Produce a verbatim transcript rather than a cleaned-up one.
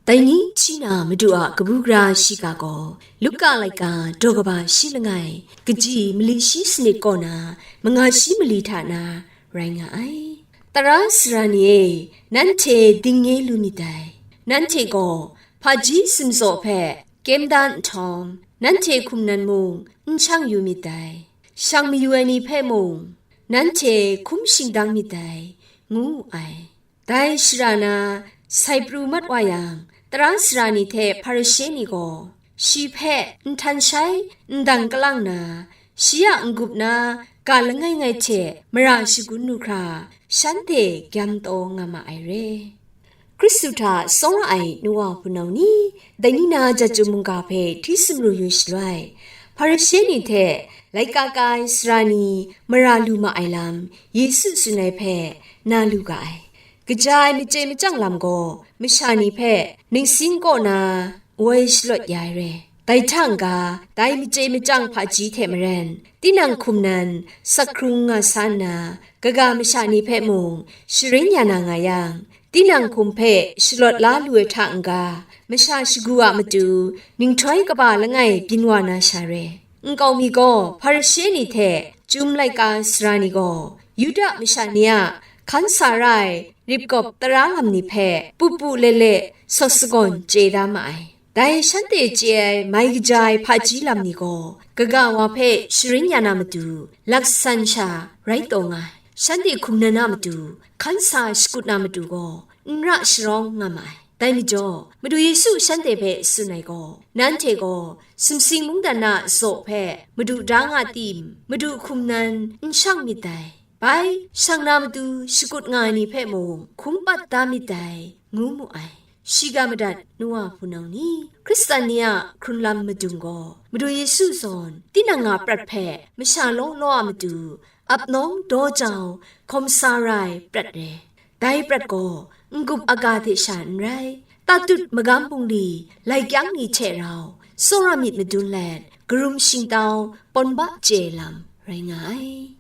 Dai ni hti na Madu a kabu gara shiga gaw, Luka laika daw kaba shi langai, kaji mali shi sanit kaw na, manga shi mali hta na rai nga ai. Tara sara ni e, nanhte dingnye lu myit dai. Nanhte gaw hpaji simzaw hpe kyem da nhtawm, nanhte hkum nan mung n shang yu myit dai. Shang mayu ai ni hpe mung, nanhte hkum shingdang myit dai, ngu wu ai. Dai shara na sai pru mat wa yang, tara sara ni hte Hparishe ni gaw shi hpe nhtan shai ndang kalang na, shi a n-gup na ga langai ngai hte mara shagun lu hkra, shanhte gyam taw nga ma ai re. Hkristu hta tsawra ai nu wa hpunau ni, dai ni na jat chyum mungga hpe hti sumru yu shaloi, Hparishe ni hte laika ka ai sara ni mara lu ma ai lam Yesu tsun ai hpe na lu ga ai. Kaja ai machye machyang lam gaw masha ni hpe ningsin kaw na woi shalawt ya ai re. Dai hta n-ga, dai machye machyang hpaji hte maren, tinang hkum nan sak hkrung nga sa nna, kaga masha ni hpe mung sharin ya na nga yang, tinang hkum hpe shalawt la lu ai hta n-ga, masha shagu a matu ninghtoi kaba langai byin wa na sha re. Nkau mi gaw Hparishe ni hte Chyum laika sara ni gaw, Yuda masha ni a hkan sa ra ai ripkawp tara lam ni hpe pupu le le sawt sagawn chye da ma ai. Dai shanhte chye ai mai kaja ai hpaji lam ni gaw, kaga wa hpe sharin ya na matu, laksan sha rai taw nga ai. Shanhte hkum nan a matu, hkan sa shakut na matu gaw, n ra sharawng nga ma ai. Dai majaw, Madu Yesu shanhte hpe tsun ai gaw, nanhte gaw sumsing mungdan na zaw hpe madu da nga tim, madu hkum nan n shang myit dai. Bai, shang na matu shakut nga ai ni hpe mung hkum pat da myit dai, ngu mu ai. Shiga madat nu wa hpunau ni, Hkristan ni a hkrun lam madung gaw, Madu Yesu zawn tinang a prat hpe masha law law a matu ap nawng daw jau hkawm sa ra ai prat re. Dai prat gaw n-gup aga hte sha n rai, tatut magam bungli, lai kyang ni hte rau, tsawra myit madun let, karum shingtau pawn ba chye lam rai nga ai.